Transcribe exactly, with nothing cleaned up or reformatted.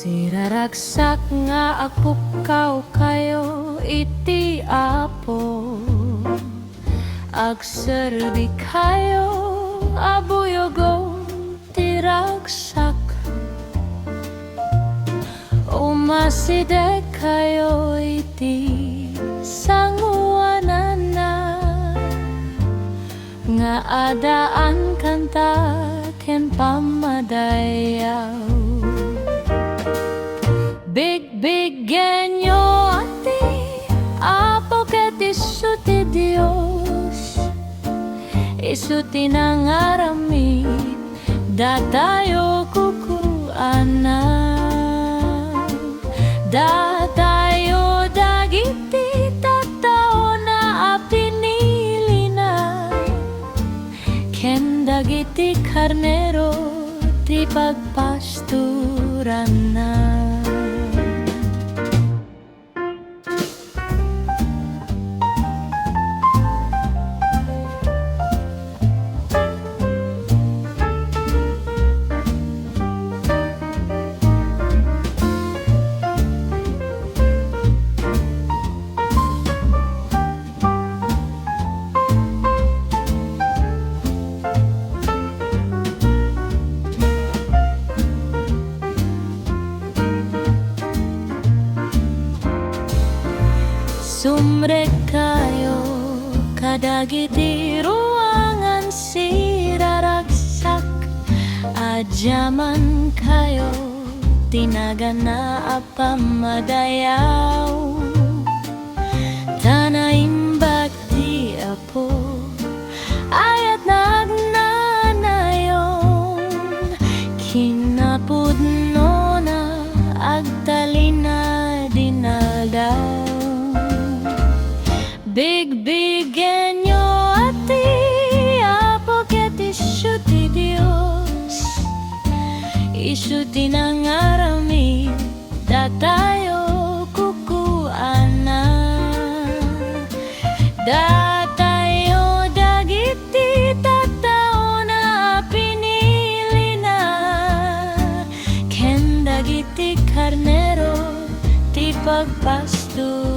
Ti raragsak nga agpukkawkayo iti Apo, agserbikayo a buyogon ti ragsak. Umasidegkayo iti sanguananna nga addaan kanta ken pammadayaw. Bigbiggenyo ti Apo ket isu ti Dios, isu ti nangaramid datayo kukuanan. Datayo dagiti tattaona a pinilina, ken dagiti karnero ti pagpastoranna. Sumrekkayo kadagiti ruangan siraragsak, adiamankayo ti nagana a pammadayaw. Ta naimbag ti Apo, ayat nagnanayon, kinapudnona agtalina dinaldaw. Bigbiggenyo a ti Apo ket isu ti Dios, isu ti nangaramid datayo kukuana. Datayo dagiti tattaona a pinilina, ken dagiti karnero ti pagpasto.